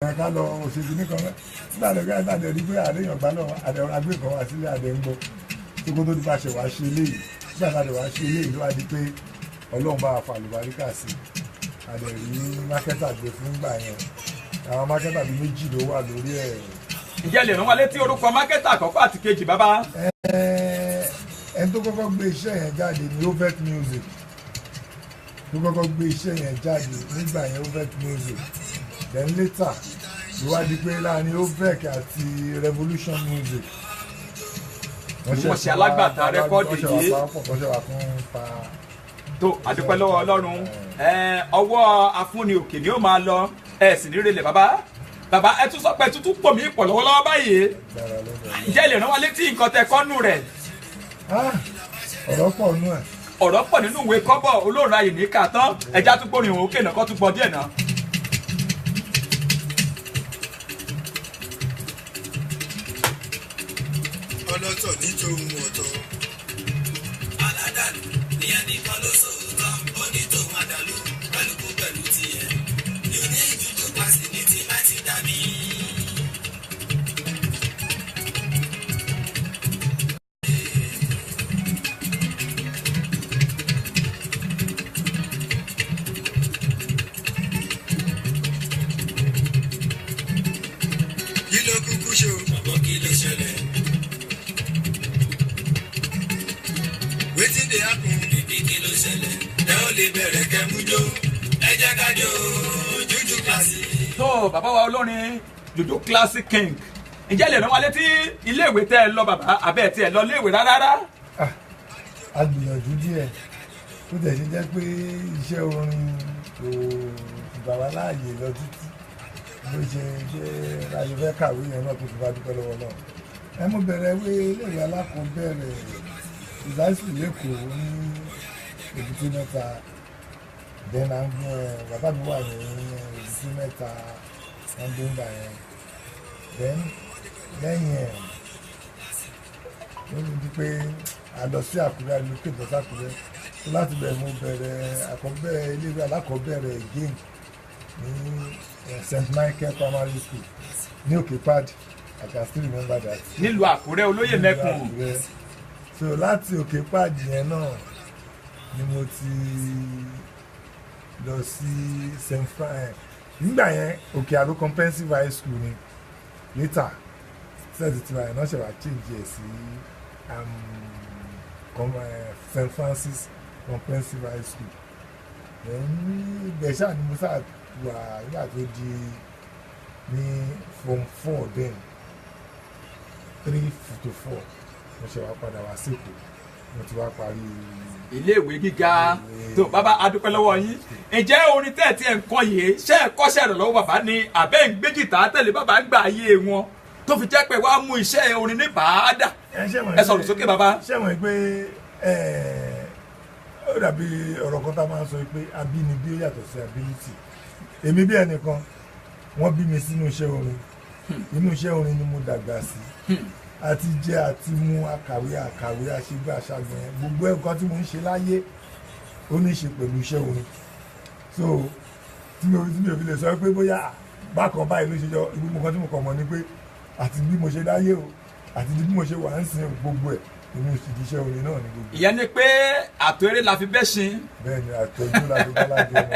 Ẹ ká lọ òṣèlú nìkan nígbà tó ká ìbàdàn rí pé àríyàn gbá náà àdẹ̀rọ̀ agbé kan wá sílé àdẹ̀ ń gbọ́ tó kó tó ti bá ṣe wá ṣe eléyìí. Nígbà tá a lè wá ṣe eléyìí ló wá di pé Ọlọ́run bá wa fa àlùbáríkà sí i, àdẹ̀ rí marketer gbé fún gbà yẹn. Àwọn marketer bíi méjì ló wà lórí ẹ̀. Ǹjẹ́ lè rán wa létí orúkọ marketer àkọ́kọ́ àti kejì, bàbá? Ẹni tó kọ́kọ́ gbé iṣẹ́ yẹn jáde ní Ovec Music, tó kọ́kọ́ gbé iṣẹ́ yẹn jáde nígbà yẹn, Ovec Music. Then later ló wá di pé láàrin Ovec àti Revolution Music Wọ́n ṣe alágbàtà record wọ́n ṣe yìí. wá pọ̀, wọ́n ṣe wá fún pa. Tó àdúpẹ́ lọ́wọ́ Ọlọ́run. Ọwọ́ afúnni òkè ni ó máa lọ, ẹ sì ní relẹ̀. Bàbá, bàbá, ẹ tún sọ pé tuntun pò mí pọ̀ lọ́wọ́lọ́wọ́ báyìí. Gbára lọ́dọ̀. Ǹjẹ́ lè rán wa létí nǹkan tẹ kọ́nù rẹ̀? Ah, ọ̀rọ̀ pọ̀ nú ẹ̀. Ọ̀rọ̀ pọ̀ nínú ìwé kọ́bọ̀ olóòrùn ayè ní ká tán. Ẹja tún gbórin òun òkè náà kọ́ tún gbọ́ díẹ̀ náà. Ọlọ́tọ̀ ní tòun ọ̀tọ̀. Aládàlú ìyẹn nìkan ló sòótọ́, ó ní tòun àdàlú, kálukú pẹ̀lú tiẹ̀. Unique Juju Classic ní tí má ti dà mí. Kí ló kúkú ṣe o? Bọ̀bọ̀, kí ló ṣẹlẹ̀? Wetin dey happen? Bèbí, kí ló ṣẹlẹ̀? Ẹ ó lè bẹ̀rẹ̀ kẹ́mú jó, ẹ jẹ́ ká jó Juju Classic. Tó bàbá wa olórin Juju Classic King, ǹjẹ́ lè rán wa létí iléèwé tẹ́ ẹ lọ, bàbá, àbẹ́ tí ẹ lọ iléèwé rárá? Ah, a gbìyànjú díẹ̀. Tó tẹ̀ ṣe jẹ́ pé iṣẹ́ orin kò gbà wá láàyè lọ títí bó ṣe ṣe láyé fẹ́ kàwé yẹn náà, tó fi bá dúpẹ́ lọ́wọ́ náà. Ẹ mo bẹ̀rẹ̀ wé iléèwé alákọ̀ọ́bẹ̀rẹ̀ ìdásí lẹ́kọ̀ọ́ ní Èbúté Mẹ́ta. Then à ń gbọ́ ẹ bàbá mi wà ní Èbúté Mẹ́ta, wọ́n gbé ń gbà yẹn. Then lẹ́yìn ẹ̀ ó ní di pé a lọ sí Àkúrẹ́, a lọ kéde sí Àkúrẹ́. Tó láti bẹ̀rẹ̀ mo bẹ̀rẹ̀ àkọ́bẹ̀rẹ̀ iléèwé alákọ̀ọ́bẹ̀rẹ̀ again ní St Michael Primary School ní Òkè Pad. I can still remember that. Nílùú Àkúrẹ́, olóyè mẹ́kùn. Àkúrẹ́. So láti Òkè Pad yẹn náà ni mo ti lọ sí St Francis. Nígbà yẹn, Òkè Àró Comprehensive High School ni. Later sẹ́ẹ̀tì tiwa yẹn náà ṣe wá change ẹ̀ sí St Francis Comprehensive High School. Then ibẹ̀ ṣáà ni mo ṣáà wà nígbà tó di ní form four, then 3 to 4, mo ṣe wá padà wá síkò, mo ti wá parí. Iléèwé gíga. Tó bàbá, adúpẹ́ lọ́wọ́ yín. Ǹjẹ́ orin tẹ́ ẹ̀ tí ẹ̀ ń kọ́ yìí, ṣé ẹ̀ kọ́ṣẹ́ rẹ̀ lọ́wọ́ bàbá ni, àbẹ́ ń gbé jìtá tẹ̀lé bàbá ń gbà ayé wọn tó fi jẹ́ pé wàá mú iṣẹ́ orin ní bàádà? Ẹ ṣe mọ̀ Ẹ sọ̀rọ̀ sókè, bàbá. Ṣe mọ̀ pé ó dàbí ọ̀rọ̀ kan tá a máa ń sọ pé abínibí ó yàtọ̀ sí ability. Èmi bí ẹnìkan, wọ́n bí mi sínú iṣẹ́ orin, inú iṣẹ́ orin ni mo dàgbà sí. Àti jẹ àti mu, akàwé àkàwé, àṣegbè àṣàgbọ̀n yẹn, gbogbo ẹ̀kọ́ tí mo ń ṣe láyé ó ní í ṣe pẹ̀lú iṣẹ́ orin. So tí mi ò fi lè sọ pé bóyá bákan báyìí ló ṣe jọ. Gbogbo nǹkan tí mo kàn mọ̀ ni pé àti bí mo ṣe dáyé o, àti bí mo ṣe wà ń sin, gbogbo ẹ̀ inú ìṣiṣẹ́ orin náà ni gbogbo. Ìyẹn ni pé àtò eré la fi bẹ́ ṣin. Bẹ́ẹ̀ ni, àtọ́jú la fi bá lájọ wọn.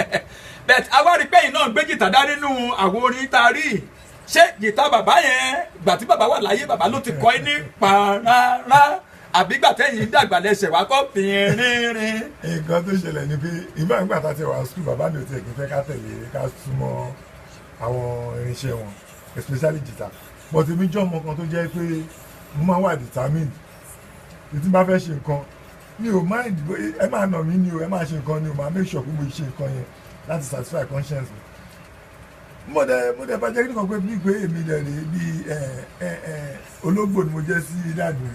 Bẹ́ẹ̀ a wá rí pé iná gbé jìtá dá nínú àwọn orin tá a rí. Ṣé jìtá bàbá yẹn, gbà tí bàbá wà láyé, bàbá ló ti kọ́ ẹ ní pàràrà, àbí gbà tẹ́yìn dàgbà lẹ́sẹ̀ wá kọ́ fìrìnrìn? Nǹkan tó ṣẹlẹ̀ ni pé ìgbà nígbà tá a ti wà school, bàbá mi ò tiẹ̀ kí n fẹ́ ká tẹ̀lé, ká súnmọ́ àwọn irinṣẹ́ wọn, especially jìtá. But èmi jẹ́ ọmọ kan tó jẹ́ pé mo máa wà determined. Tí n bá fẹ́ ṣe nǹkan, mi ò mind ẹ máa nà mí ni o, ẹ máa ṣe nǹkan ni o, máa make sure pé mo ṣe nǹkan yẹn láti satisfy conscience mi. Mo dẹ̀ bá jẹ́ kí nìkan pé bí pé èmi dẹ̀ rèé bí ẹ ẹ ẹ ológbò ni mo jẹ́ sí daddy mi,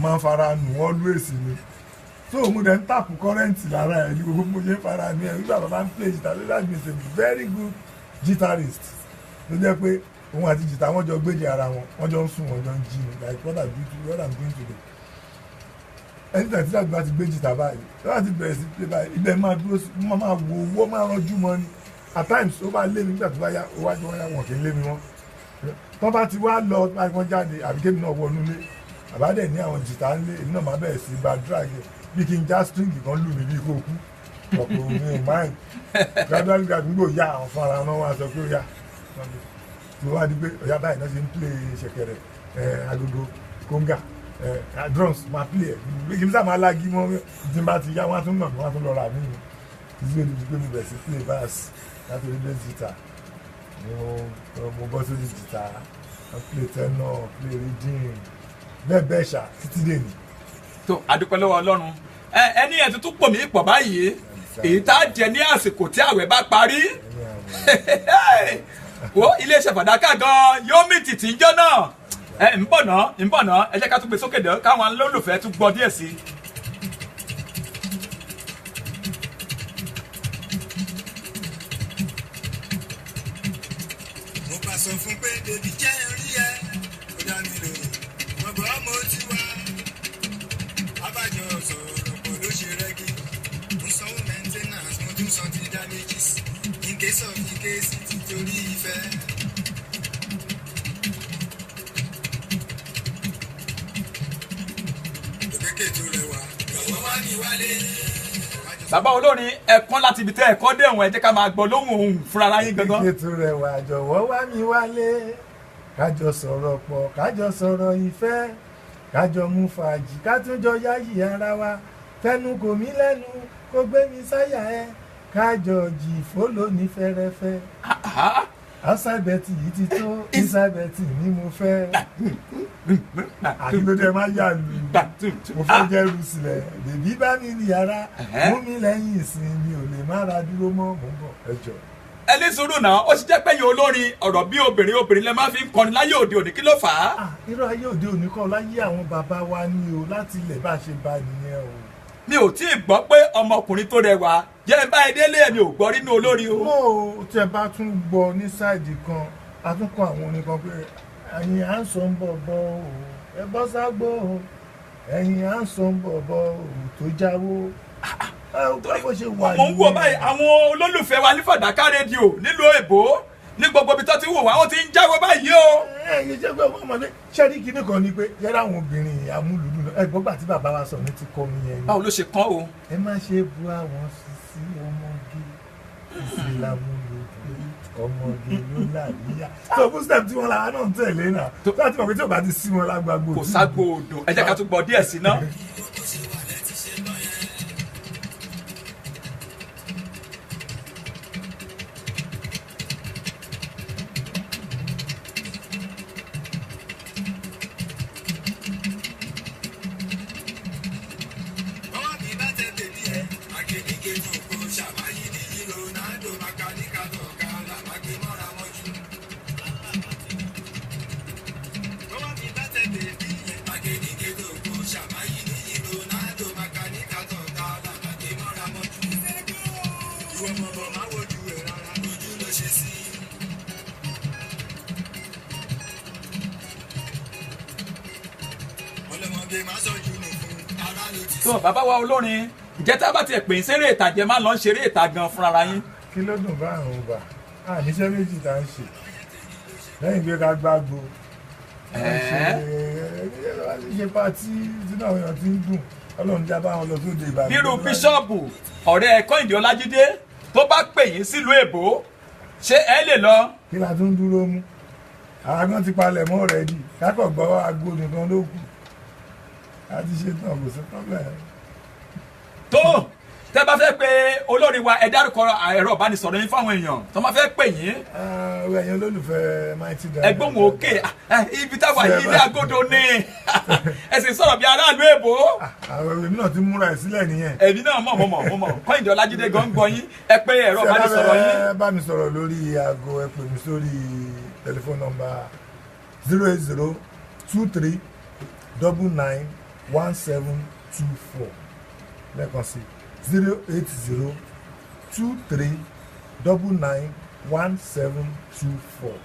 máa ń fara nù always ni. So mo dẹ̀ ń tap current lára ẹ̀ ní gbogbo mo ṣe ń fara nù ẹ̀ nígbà bàbá ń play guitar. Daddy mi is a very good guitarist, tó jẹ́ pé òun àti jìtá wọ́n jọ gbéde ara wọn, wọ́n jọ ń sùn, wọ́n jọ ń jí ni, like what I do to what I'm doing today. Anytime tí daddy bá ti gbé jìtá báyìí, tí wọ́n ti bẹ̀rẹ̀ sí play báyìí, ibẹ̀ máa dúró sí, máa wo owó, máa rọjú mọ́ ni. At times ó bá lé mi, nígbà tó bá yá, ó wá jọ wọ́n yá, wọn kì í lé mi mọ́. Tó bá ti wá lọ, bá wọn jáde àbí kémi náà wọnú ilé, àbá dẹ̀ ní àwọn jìtá ńlé, èmi náà máa bẹ̀rẹ̀ sí gba drag ẹ̀ bí kí n já string kan lù mí bí kò kú ọ̀pọ̀ mi ò mind. Gradually gradually gbò ya àwọn fúnra wọn wá sọ pé ó yá, mo wá di pé ọ̀yá báyìí náà ṣe ń play ṣẹ̀kẹ̀rẹ̀, agogo, conga, drums, máa play ẹ̀ kí n sáà máa lági mọ́. Tí n bá ti yá, wọ́n á tún nà mí, wọ́n á tún lọ rà mí ni títí ó di pé mo bẹ̀rẹ̀ sí play bass láti orí bass guitar. Mo bọ́ sórí guitar, mo play tenor, play rhythm, bẹ́ẹ̀ bẹ́ẹ̀ ṣá títí dé ní. Tó adúpẹ́ lọ́wọ́ Ọlọ́run. Ẹni ẹ̀ tuntun pò mí pọ̀ báyìí, èyí tá a jẹ ní àsìkò tí àwẹ̀ bá parí. Wo iléeṣẹ́ fàdákà gan yóò mì tìtì ń jọ́ náà. Ẹ ń bọ̀ ná, ń bọ̀ ná, ẹ jẹ́ ká tún gbé sókè dán káwọn olólùfẹ́ tún gbọ́ díẹ̀ sí i. Mo bá sọ fún pé bèbí jẹ́ rí ẹ, ó dá mi lò bọ̀bọ̀ mo ti wá. Abájọ sọ̀rọ̀ pọ̀ ló ṣe rẹ́gí. Mo sanwó maintenance, mo tún san ti damages. In case of in case títorí ìfẹ́. Òkèké tó rẹwà, jọ̀wọ́ wá mi wálé. Bàbá olórin, ẹ̀kọ́ láti ibi tẹ́ ẹ̀kọ́ dé ẹ̀wọ̀n, ẹ jẹ́ ká máa gbọ́ lóhùn òun fúnra ara yín gangan. Kékeré tó rẹwà, jọ̀wọ́ wá mi wálé, kájọ sọ̀rọ̀ pọ̀, kájọ sọ̀rọ̀ ìfẹ́, kájọ mú fàájì, ká tún jọ yáyì ara wa, fẹnu kò mí lẹ́nu, kó gbé mi sáyà ẹ, kájọ jì fóló ní fẹ́rẹ́fẹ́. Ah, Outside betting yìí ti tó, inside betting ni mo fẹ́. Àkíndóde má yà lù, mo fẹ́ jẹ́rù sílẹ̀, bèbí bá mi ní yàrá, mú mi lẹ́yìn ìsìn, mi ò lè má ra dúró mọ́, mò ń bọ̀, ẹ jọ̀ọ́. Ẹ ní sùúrù náà, ó sì jẹ́ pé yín olórin ọ̀rọ̀ bí obìnrin obìnrin lẹ máa fi ń kọrin láyé òde òní, kí ló fà á? Ah, irọ́, ayé òde òní kọ́, láyé àwọn bàbá wa ní o, láti ilẹ̀ bá ṣe bá nìyẹn o. Mi ò tí ì gbọ́ pé ọmọkùnrin tó rẹwà jẹ́ báyìí délé ẹ̀, mi ò gbọ́ nínú olórin o. Mo ò tẹ bá tún gbọ́ ní sáìdì kan, a tún kọ àwọn orin kan pé ẹ̀yin à ń sọ ń bọ̀ bọ̀ o, ẹ bọ́ ságbó o, ẹ̀yin à ń sọ ń bọ̀ bọ̀ o tó jáwó. Ẹ ò gbọ́ bó ṣe wà. Mo ń wò báyìí, àwọn olólùfẹ́ wa ní Fàdákà rédíò nílùú èbó, ní gbogbo ibi tó ti wò wá, wọ́n ti ń jáwọ́ báyìí o. Ẹ ẹ ṣe pé ọmọ mi ṣẹ́rí kinní kan ni pé yẹ́rọ àwọn obìnrin amúlùdùn náà, ẹ gbọ́ gbà tí bàbá wa sọ ní ti kọ́ mi yẹn ni. Báwo ló ṣe kán o? Ẹ má ṣe bu àwọn sisi ọmọge, sisi làmúlòdù, ọmọge ló làríyá. So fún step tí wọn làwọn náà ń tẹ̀lé náà láti mọ̀ pé tí ò bá ti sí wọn lágbàgbọ́. Kò ságbo odò, ẹ jẹ́ ká tún gbọ́ díẹ̀ sí náà. Bó ṣe wà lẹ́tí ṣe lọ yẹn. Ọwọ́ mi bá tẹ bèbí ẹ̀, àkèdíkè tó kò ṣàmáyí níyì Ronaldo, màkàníkà tó ga làmágbé mọ́ra wọn jù. Ọwọ́ mi bá tẹ bèbí ẹ̀, àkèdíkè tó kò ṣàmáyí níyì Ronaldo, màkàníkà tó ga làmágbé mọ́ra wọn jù. Ìwọ bọ̀bọ̀ má wojú ẹ̀ rárá, ojú ló ṣe sí i. Ọlọ́mọge má sọ jù nù fún ara ló ti Tó bàbá wa olórin, ǹjẹ́ tá a bá tiẹ̀ pè ń ṣeré ìtàjẹ́, máa lọ ń ṣeré ìta gan fúnra yín? Kí ló dùn bá àrùn bà á níṣẹ́ méjì tá ń ṣe lẹ́yìn pé ká gbágbó ṣe pátí sínú àwọn èèyàn tí ń dùn, Ọlọ́run já bá wọn lọ sóde Ìbàdàn. Bírú bíṣọ́ọ̀bù ọ̀rẹ́ Kọ́hìndé Ọlájídé tó bá pè yín sílùú èbó, ṣé ẹ lè lọ? Kí la tún dúró mú? Àwọn kan ti palẹ̀ mọ́ rẹ̀ dì kákọ̀ gbọ́ aago nìkan ló kù láti ṣe tán, kò sí problem. Tó tẹ́ bá fẹ́ pé olórin wa, ẹ dárúkọ ẹ̀rọ ìbánisọ̀rọ̀ yín fáwọn èèyàn tó máa fẹ́ pè yín. Ah, ẹ̀yin olólùfẹ́ Mighty Diamond. Ẹgbọ́n òkè ibi táwa yìí ilé agodo ni, ẹ sì sọ̀rọ̀ bí aráàlú èbó. Àwọn èmi náà ti múra ẹ̀ sílẹ̀ nìyẹn. Èmi náà mọ̀, mọ̀ mọ̀ mọ̀, Kọ́hìndé Ọlájídé gan gbọ́ yín, ẹ pé ẹ̀rọ Tí ẹ bá ìbánisọ̀rọ̀ yín. fẹ́ bá mi sọ̀rọ̀ lórí aago, ẹ pè mí sórí tẹlifóònù nọ́mbà 08023991724. Lẹ́ẹ̀kan sí, 08023991724,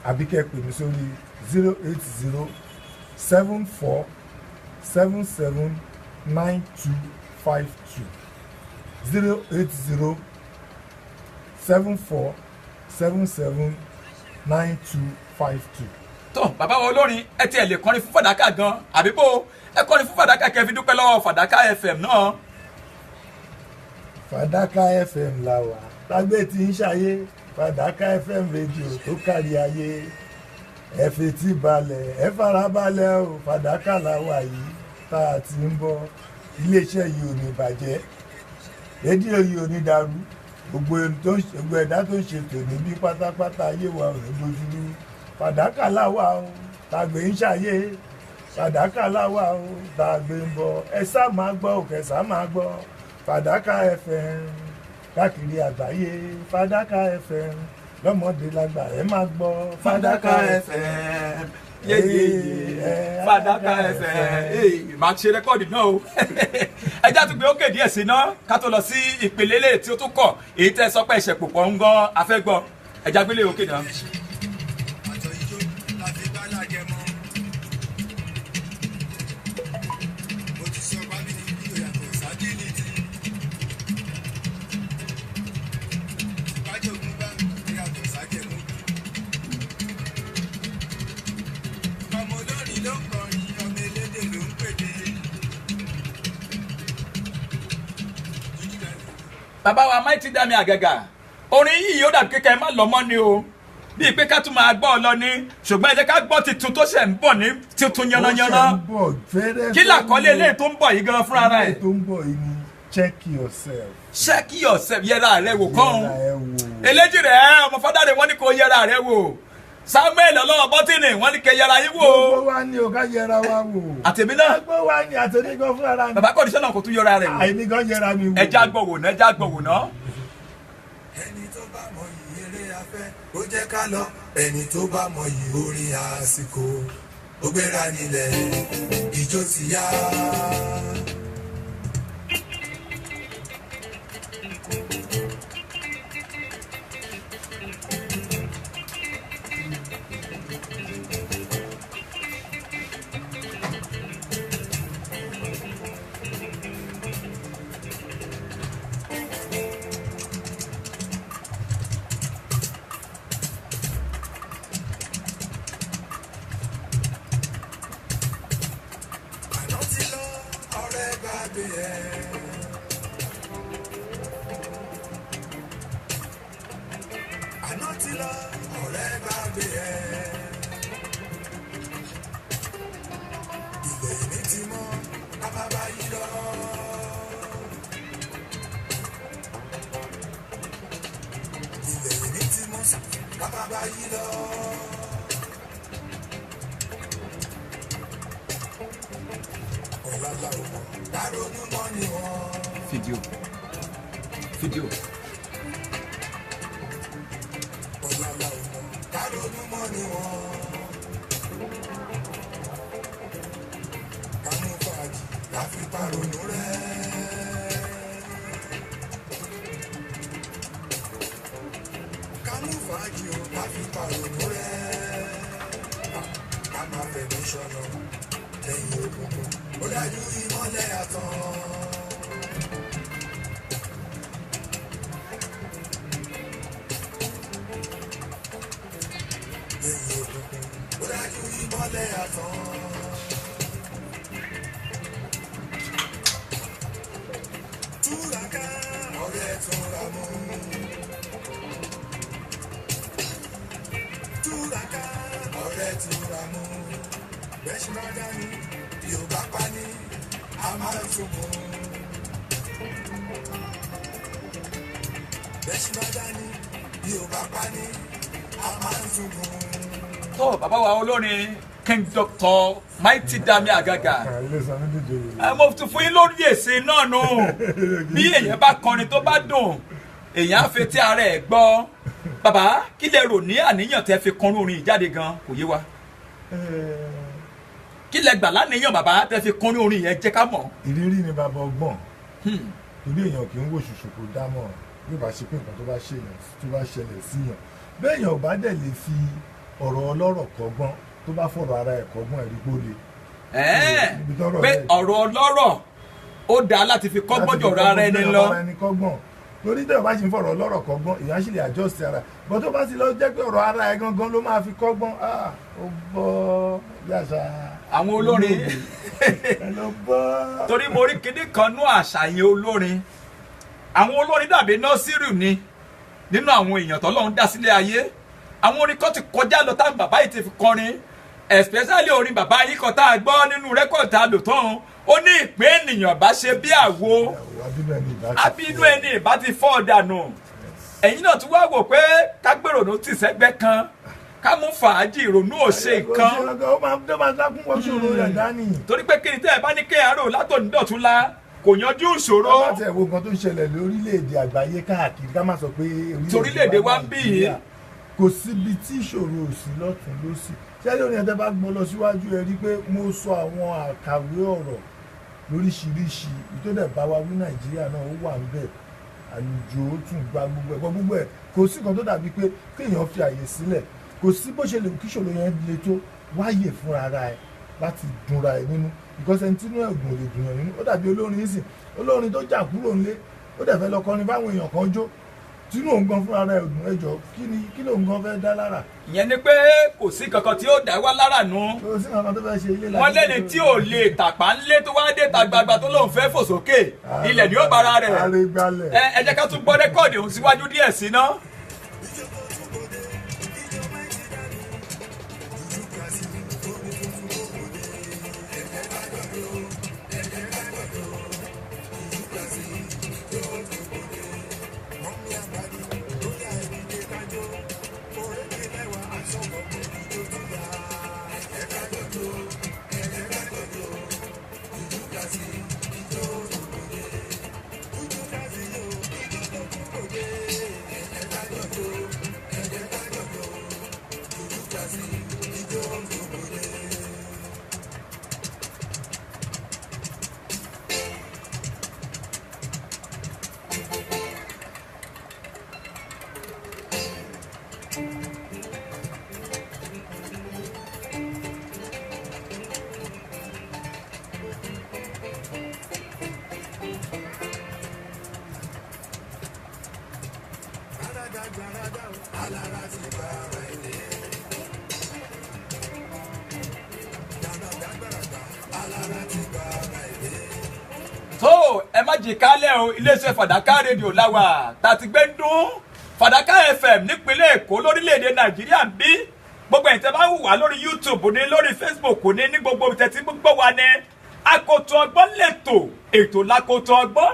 àbí kẹ́ ẹ pè mí sórí 08074779252, 080. 74 77 9252. Tó bàbá wa olórin, ẹ tiẹ̀ lè kọrin fún Fàdákà gan, àbí bó ẹ kọrin fún Fàdákà kẹ́ fi dúpẹ́ lọ́wọ́ Fàdákà FM náà. Fàdákà FM la wà tágbé tí ń ṣayé, Fàdákà FM rédíò tó kárí ayé. Ẹ fetí balẹ̀, ẹ farabalẹ̀ o, Fàdákà la wà yìí tá a ti ń bọ̀. Iléeṣẹ́ yìí ò ní bàjẹ́, rédíò yìí ò ní dàrú, gbogbo ẹ̀dá tó ń ṣètò níbí pátápátá ayé wa ò ní dojúrú. Fàdákà la wà o tàgbé ń ṣayé, Fàdákà la wà o tàgbé ń bọ̀. Ẹ sá máa gbọ́ òkè, sá máa gbọ́ Fàdákà FM káàkiri àgbáyé. Fàdákà FM lọ́mọdé lágbà, ẹ máa gbọ́ Fàdákà FM yeyeye, Fàdákà FM. Ee, màá ṣe record náà o. Ẹ já tún gbé ókè díẹ̀ sí náà ká tó lọ sí ìpele lè tí ó tún kọ̀, èyí tẹ́ sọ pé ẹ̀ṣẹ̀ pòpọ̀ ń gan afẹ́gbọ́. Ẹ já gbélé òkè náà. Àjọ ijó la fi bá lájẹ mọ́. Mo ti sọ pàmí ní bí òyàtọ̀ ságìlìtì. Bájògún bá ìyàtọ̀ ságẹ̀mú. Ọmọ olórin ló ń kọrin, ọmọ elédè ló ń pèdè. Jíjí dání. Bàbá wa Mighty Dami Àgàgà, orin yìí ó dàbí kékeré má lọ mọ́ ni o, bíi pé ká tún máa gbọ́ ọ lọ ni, ṣùgbọ́n ẹ jẹ́ ká gbọ́ tuntun tó ṣẹ̀ ń bọ̀ ní tuntun yánnayànna. Ó ṣe ń bọ̀ fẹ́rẹ́fẹ́. Kí làkọ́lé eléyìí tó ń bọ̀ yìí gan fúnra rẹ̀? Eléyìí tó ń bọ̀ yìí ni check yourself. Check yourself, yẹra rẹ wò kọ́hún. Yẹra ẹ wò. Eléjì rẹ ọmọ fádàrẹ wọ́n ní kó yẹra rẹ wò. Samuel ọlọ́wọ́ bọ́tìnì wọ́n ní kẹ́ yẹra yín wò. Gbogbo wa ni o, ká yẹra wa wò. Àtẹ̀mí náà. Gbogbo wa ni, àtẹ̀mí gan fúnra mi. Bàbá kọ́ndíṣọ́nà kò tún yọra rẹ̀ wò. Àìní gan yẹra mi wò. Ẹja gbọ̀ wò ná, ẹja gbọ̀ wò ná. Ẹni tó bá mọ yìí eré afẹ́ ó jẹ́ ká lọ, ẹni tó bá mọ yìí orin àsìkò ó gbéra nílẹ̀, ìjó ti yá. Àná ti lọ, ọ̀rẹ́ gbàgbé ẹ̀. Àná ti lọ, ọ̀rẹ́ gbàgbé ẹ̀. Ilẹ̀ ìní ti mọ́, ká má bá yí lọ. Ilẹ̀ ìní ti mọ́, ká má bá yí lọ. Ọ̀la la ò mọ̀, ká ronú mọ́ ni wọ́n. Fídíò fídíò. Ọ̀la la ò mọ̀, ká ronú mọ́ ni wọ́n. Ká mú fàájì, ká fi pàrònú rẹ̀. Ká mú fàájì o, ká fi pàrònú rẹ̀. Ká máa fẹ̀mí ṣọ̀nà lẹ́yìn òkùnkùn, ó dájú ìmọ́lẹ̀ àtàn. Lẹ́yìn òkùnkùn, ó dájú ìmọ́lẹ̀ àtàn. Túraká, ọ̀rẹ́ túnra mú. Túraká, ọ̀rẹ́ túnra mú. Bẹ́sí bá dání, bí ó bá pa ní, a máa ń sunkún. Bẹ́sí bá dání, bí ó bá pa ní, a máa ń sunkún. Tó bàbá wa olórin King Dr. Mighty Dami Àgàgà, Ilé sọ ní díje yìí. ẹ mo tún fún yín lórí èsì náà nù. Bí èèyàn bá kọrin tó bá dùn, èèyàn á fetí ara ẹ̀ gbọ́. Bàbá, kí lẹ rò ní àníyàn tẹ́ fi kọrin orin yìí jáde gan, kò yé wa. Kí lẹ gbà láníyàn bàbá tẹ́ fi kọrin orin yẹn, jẹ́ ká mọ̀. Ìrírí ni bàbá ọgbọ́n, torí èèyàn kì í wò ṣùṣù kó dámọ̀ràn bí ó bá ṣe pé nǹkan tó bá ṣe èèyàn tó bá ṣẹlẹ̀ síyàn bẹ́ẹ̀, èèyàn ò bá dẹ̀ lè fi ọ̀rọ̀ ọlọ́rọ̀ kọ́gbọ́n, tó bá fọ̀rọ̀ ara ẹ̀ kọ́gbọ́n, ẹ̀rí pó le. Ẹ̀ẹ́n, Ibi tọ́rọ̀ pé rẹ̀- ọ̀rọ̀ ọlọ́rọ̀ ó dáa láti fi kọ́gbọ́n jọ̀rọ̀ ara ẹni lọ. Láti fi kọ́gbọ́n. Lórí tẹ̀wọ́ bá ṣe ń fọ̀rọ̀ ọlọ́rọ̀ kọ́gbọ́n, èèyàn á sì lè adjust ara, but tó bá ti lọ jẹ́ pé ọ̀rọ̀ ara ẹ̀ gangan ló máa fi kọ́gbọ́n, ó bọ́ bí àṣà Àwọn olórin. Ẹ ló bọ́. Torí mo rí kinní kan nú àṣàyàn olórin. Àwọn olórin dàbí nọ́sírù ni nínú àwọn èèyàn tọ́lọ́run dá sílé ayé. Àwọn orin kan ti kọjá lọ táwọn bàbá yìí ti fi kọrin, especially orin bàbá yìí kan tá a gbọ́ nínú rẹ́kọ̀dì tá a lò tán. Ó ní ìpín ènìyàn bá ṣe bí àwo, Abínú ẹni ìbá ti abínú ẹni ìbá ti fọ́ dànù. Ẹ̀yin náà tún wá wò pé kágbèrònú ti sẹ́gbẹ́ kan, ká mú fàájì, ìrònú ò ṣe nǹkan. Ó máa tó máa dákún wọ́n ṣòro rẹ̀ dání. Torí pé kí ni tẹ́ ẹ bá ní kéèyàn rò látòní dọ̀tún la kò yanjú ìṣòro. Láti ẹ̀wọ̀ nǹkan tó ń ṣẹlẹ̀ lórílẹ̀‐èdè àgbáyé káàkiri, ká má sọ pé Torílẹ̀-èdè wa ń bí yìí. Nàìjíríà, kò síbi tí ìṣòro ò sí lọ́tún lósì. Ṣẹ́lẹ̀ orin ẹ̀tẹ́ bá gbọ́ lọ síwájú, ẹ rí i pé mo sọ àwọn àkàwé ọ̀rọ̀ lóríṣiríṣi tó dẹ̀ bá wa wí. Nàìjíríà náà ó wà ń bẹ̀, àlùjò ó tún gba gbogbo ẹ̀ gbọ́ gbogbo ẹ̀. Kò sí kan tó dàbí pé kéèyàn fi àyè sílẹ̀. Kò sí bó ṣe lè kí ìṣòro yẹn le tó, wáyè fúnra ara ẹ láti dunra ẹ nínú, because ẹni tínú ẹ̀gùn ò lè dùn yàn nínú. Ó dàbí olórin nísìn, olórin tó jà kúrò nílé, ó dẹ̀ fẹ́ lọ kọrin fáwọn èèyàn kan jó, tínú òun gan fúnra rẹ̀ ògùn ẹjọ́, kí ni kí lòun gan fẹ́ dá lára? Ìyẹn ni pé kò sí kankan tí ó dá wá lára nu. Kò sí kankan tó fẹ́ ṣe ilé. Wọ́n lẹ́ni tí ò lè tàpá ńlé tó wá dé ta gbagba tó lóun fẹ́ fò sókè, ilẹ̀ ni ó bára rẹ̀. Àrègbalẹ̀. Ẹ jẹ́ ká tún gbọ́ rẹ́kọ̀dì òun síwájú díẹ̀ sí ná. Tó ẹ má jì kálẹ̀ o, iléeṣẹ́ Fàdákà rédíò láwà tá a ti gbé ń dún, Fàdákà FM nípínlẹ̀ Èkó, lórílẹ̀‐èdè Nàìjíríà ń bí. Gbogbo ẹ̀yin tẹ́ bá ń wù wá lórí YouTube ní, lórí Facebook ní, ní gbogbo tẹ́tí gbọ́ wa ní Akoto Ọgbọ́n lẹ́tọ̀, ètò l'Akoto Ọgbọ́n.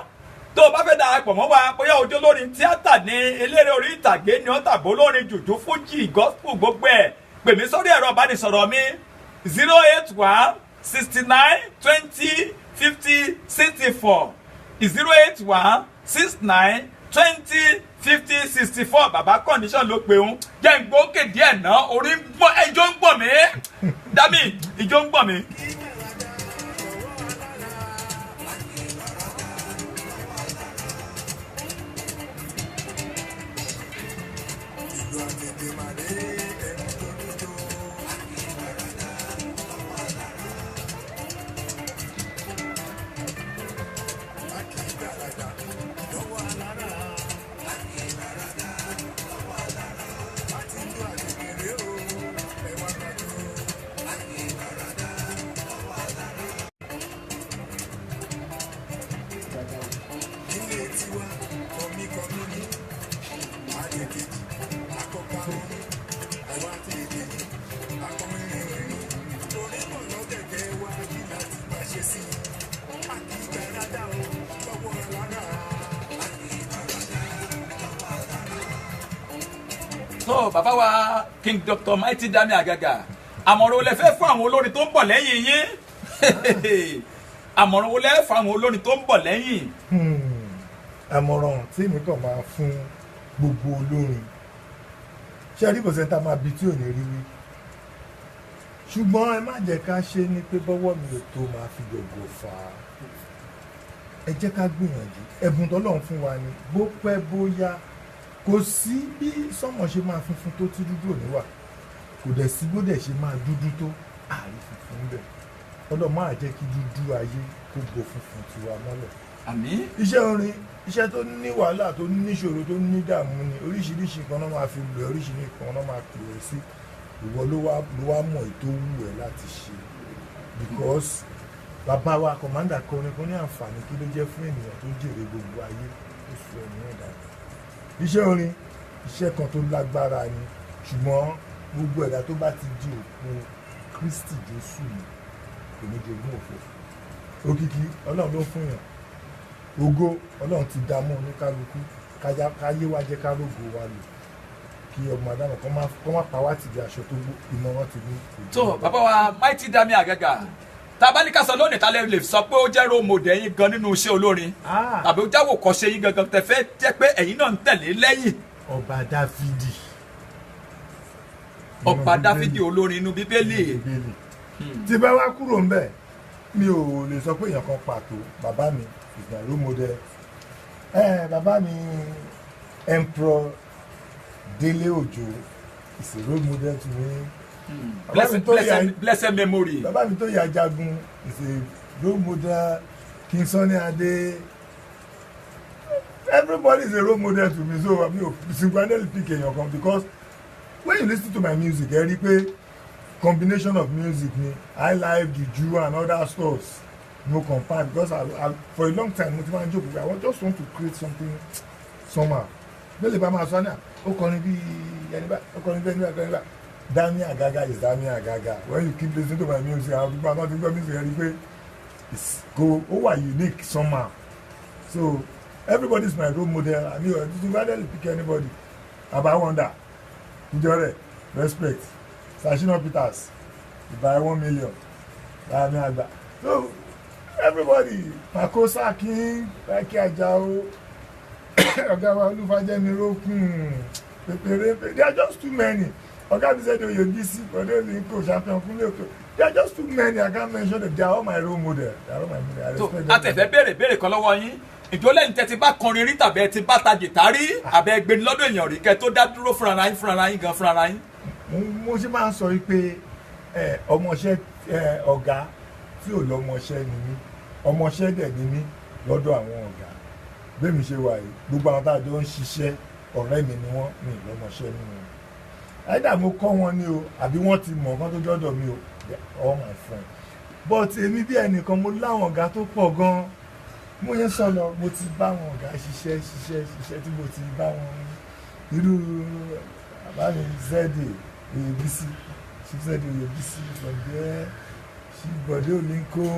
Tó o bá fẹ́ darapọ̀ mọ́ wa, bóyá ojú olórin tíátà ní, eléré orí ìtàgé ní, ọ̀tàbó olórin jùjú, fújì, gospel, gbogbo ẹ̀, pè mí sórí ẹ̀rọ ìbánisọ̀rọ̀ mi 08169205064, 08169205064. Bàbá Condition ló pe òun. Jẹ́ ń gbókè díẹ̀ náà, orí ń gbọ́n, ẹjọ́ ń gbọ̀n mí dámì, ìjọ ń gbọ̀n mí. Ìlú àtẹ̀tẹ̀ màdé ẹ̀mú tó dúdú. Akígbàràdà lọ́wọ́ alára. Láti ìlú àtẹ̀tẹ̀ rèé o, ẹ wá gbàdúrà. Ilé tiwa kọmíkọmí ní àdèkejì akọparun àwa ti èkejì akọrinrinrin torí mọ̀nà kẹ̀kẹ́ wa kí láti máa ṣe sí i akígbàràdà o lọ́wọ́ alára. Tó bàbá wa King Dr. Mighty Dami Agaga, àmọ̀ràn wo lẹ fẹ́ fún àwọn olórin tó ń bọ̀ lẹ́yìn yín? Àmọ̀ràn wo lẹ fún àwọn olórin tó ń bọ̀ lẹ́yìn? Àmọ̀ràn tí èmi kàn máa fún gbogbo olórin, ṣé rí, kò sẹ́ńtà máa bi tí ò ní rí wí, ṣùgbọ́n ẹ má jẹ́ ká ṣe ni pé bọ́wọ́ mi ò tó máa fi gògò fà á. Ẹ jẹ́ ká gbìyànjú, ẹ̀bùn tọ́lọ́run fún wa ni. Bó pẹ́ bóyá, kò sí bí sọ́mọ̀ ṣe máa funfun tó tí dúdú ò ní wà, kò dẹ̀ sí bó dẹ̀ ṣe máa dúdú tó àárí funfun bẹ̀. Ọlọ́run máa jẹ́ kí dúdú ayé kó bo funfun tiwa mọ́lẹ̀. Àmín. Iṣẹ́ orin, iṣẹ́ tó ní wàhálà, tó níṣòro, tó ní dààmú ni. Oríṣiríṣi nǹkan náà máa fi lò ẹ́, oríṣiríṣi nǹkan náà máa pè é sí. Ìwọ ló wá mọ̀ èyí tó wù ẹ́ láti ṣe, because bàbá wa commander kọrin kan ní, àǹfààní kí ló jẹ́ fún ènìyàn tó jèrè gbogbo ayé, ó sọ ẹ̀mí ẹ̀ dànù? Iṣẹ́ orin, iṣẹ́ kan tó lágbára ni, ṣùgbọ́n gbogbo ẹ̀dá tó bá ti di òkú Kristi Jésù ni kò ní jogún òfò. Òkìkí, Ọlọ́run ló fún yàn. Ògo, Ọlọ́run ti dá mọ́ oníkálukú. Káyé wá jẹ́ ká rógo wa lò, kí ọmọ adámọ̀ kọ́ má pa wá tìdí aṣọ tó gbó. Ìmọ̀ràn ti ní. Tó bàbá wa Mighty Dami Agaga, tá a bá ní ká sọ lónìí, ta lè sọ pé ó jẹ́ role model yín gan nínú iṣẹ́ olórin, tàbí ó jáwò kọ́ṣe yín gangan tẹ fẹ́ jẹ́ pé ẹ̀yin náà ń tẹ̀lé lẹ́yìn? Ọba Dáfídì. Ọba Dáfídì, olórin inú Bíbélì. Bíbélì. Tí bá wá kúrò ńbẹ̀, mi ò lè sọ pé èèyàn kan pàtó. Bàbá mi is my role model. Bàbá mi, Emperor Délé Òjó, is a role model to me. Bàbá mi tó yà Blessed memory. Bàbá mi tó yà jagun is a role model. King Sunny Adé, everybody is a role model to me. So mi ò single-handedly pick èèyàn kan, because when you listen to my music, ẹ rí i pé combination of music ni, high life, juju and other stuffs no compare, because I for a long time mo ti máa ń jókòó pé I just want to create something somehow. Bẹ́ẹ̀ bá máa sọ ní à, ó kọrin bí ẹni bá, ó kọrin bí ẹni bá, kọrin bá. Dami Agaga is Dami Agaga. When you keep listening to my music, àwọn people àwọn tí gbọ́ music, ẹ rí i pé it's go, ó wà unique somehow. So everybody is my role model. I mean, you hardly pick anybody. Baba Wonder Njore, respect. Sashina Peters, buy 1 million, Dami Agba. So everybody, Makosa King, Like Ajao, ọ̀gá wa Olúfàjẹ́mi Rókun Pépéré, there are just too many. Ọ̀gá mi sẹ́ni Oyèbísí, Bọ̀dé Olinko, Champion Kúnlé Òkè, there are just too many. I can't mention them. They are all my role model. They are all my model. I Tó respect them. Àtẹ̀fẹ́ béèrè béèrè kan lọ́wọ́ yín. Ìjọ lẹ́yìn tẹ́ ti bá kọrin rí, tàbí ẹ ti bá ta jìtá rí, àbẹ ẹgbẹ́ni lọ́dọ̀ èèyàn rí kẹ́ tó dá dúró fúnra yín, fúnra yín gan, fúnra yín? Mo ṣe máa ń sọ wípé ọmọọṣẹ́, ọ̀gá tí ò lọ́mọọṣẹ́ ni mí, ọmọọṣẹ́ dẹ̀ ni mí lọ́dọ̀ àwọn ọ̀gá. Bẹ́ẹ̀ mi ṣe wà yìí, gbogbo àwọn tá a jọ ń ṣiṣẹ́, ọ̀rẹ́ mi ni wọ́n. Mi ì lọ́mọọṣẹ́ nínú wọn. Àìdá mo kọ́ wọn ní o, àbí wọ́n ti mọ̀ kán tó jọ́dọ̀ mi o, they are all my friend. But èmi bí ẹnìkan, mo láwọn ọ̀gá tó pọ̀ gan-an. Mo yẹn sọ lọ, mo ti bá wọn ọ̀gá ṣiṣẹ́ ṣiṣẹ́ ṣiṣẹ́, tí mo ti bá wọn, irú bàbá mi Zede Oyèbísí, Chief Zede Oyèbísí, from there Chief Bọ̀dé Olinko,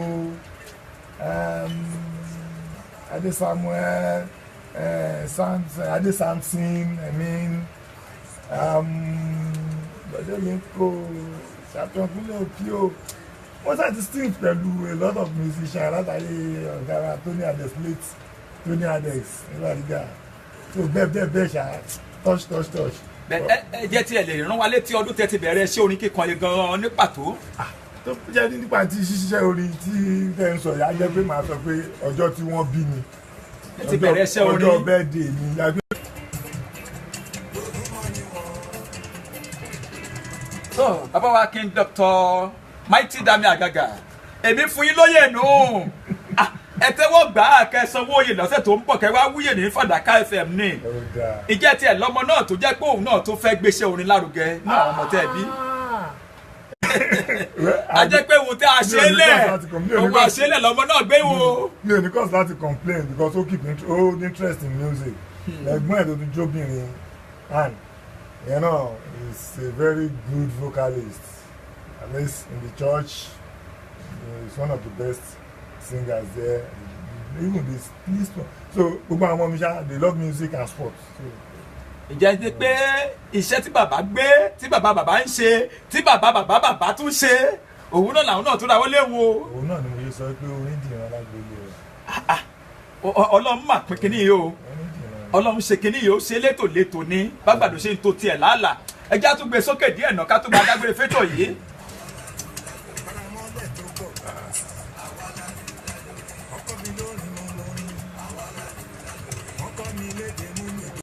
Adé Samuel, Samson, Adé Samson, I mean, Bọ̀dé Olinko, Champion Kúnlé Opio. Wọ́n ṣáà ti stint pẹ̀lú a lot of musicians látàrí ọ̀gá wa Tony Adex, late Tony Adex nígbàdígà. So bẹ́ẹ̀ bẹ́ẹ̀ bẹ́ẹ̀ ṣá, touch touch touch. Bẹ́ẹ̀, ẹ jẹ́ tí ẹ lè rán wa létí ọdún tẹ́ ti bẹ̀rẹ̀ iṣẹ́ orin kíkọ yẹn gan-an ní pàtó. Tó jẹ́ nípa tí ṣíṣiṣẹ́ orin tí tẹ́ ń sọ yìí, á jẹ́ pé màá sọ pé ọjọ́ tí wọ́n bí mi, Ẹ ti bẹ̀rẹ̀ iṣẹ́ orin. Ọjọ́ birthday mi yàgbé. Tó bàbá wa King Dr. Mighty Dami Agaga, èmi fún yín lóye nù. Ah, ẹ tẹ́wọ́ gbà á, kẹ́ sanwó oyè lọ́sẹ̀ tó ń bọ̀, kẹ́ wá wúyè ní Fàdákà FM ní. Ó dáa. Ìjẹ́ tiẹ̀ lọ́mọ náà tó jẹ́ pé òun náà tó fẹ́ gbéṣẹ́ orin lárugẹ ní àwọn ọmọ tẹ́ ẹ bí? A jẹ́ pé òun tẹ́ a ṣe é lẹ̀, òun àṣẹ lẹ̀ lọ́mọ náà gbé wo. Mi ò ní cause láti complain, because ó keep ó ní interest in music. Ẹ̀gbọ́n ẹ̀ tó tún jóbìnrin, and ìyẹn náà is a very good vocalist, at least in the church. He is one of the best singers there, even this this one. So gbogbo àwọn ọmọ mi ṣá, they love music and sport. So Ìjẹ́ ti pé iṣẹ́ tí bàbá gbé, tí bàbá bàbá ń ṣe, tí bàbá bàbá bàbá tún ṣe, òun náà làwọn náà tún ra wọlé wo. Òun náà ni mo ṣe sọ pé orin dìran lágbolé rẹ̀. Ọlọ́run mà pín kínní yìí o. Orin dìran. Ọlọ́run ṣe kínní yìí, ó ṣe létòlétò ní bágbàdo ṣe ń to tiẹ̀ làálàá. Ẹjẹ́ á tún gbé sókè díẹ̀ náà ká tún máa dágbére fétò yìí.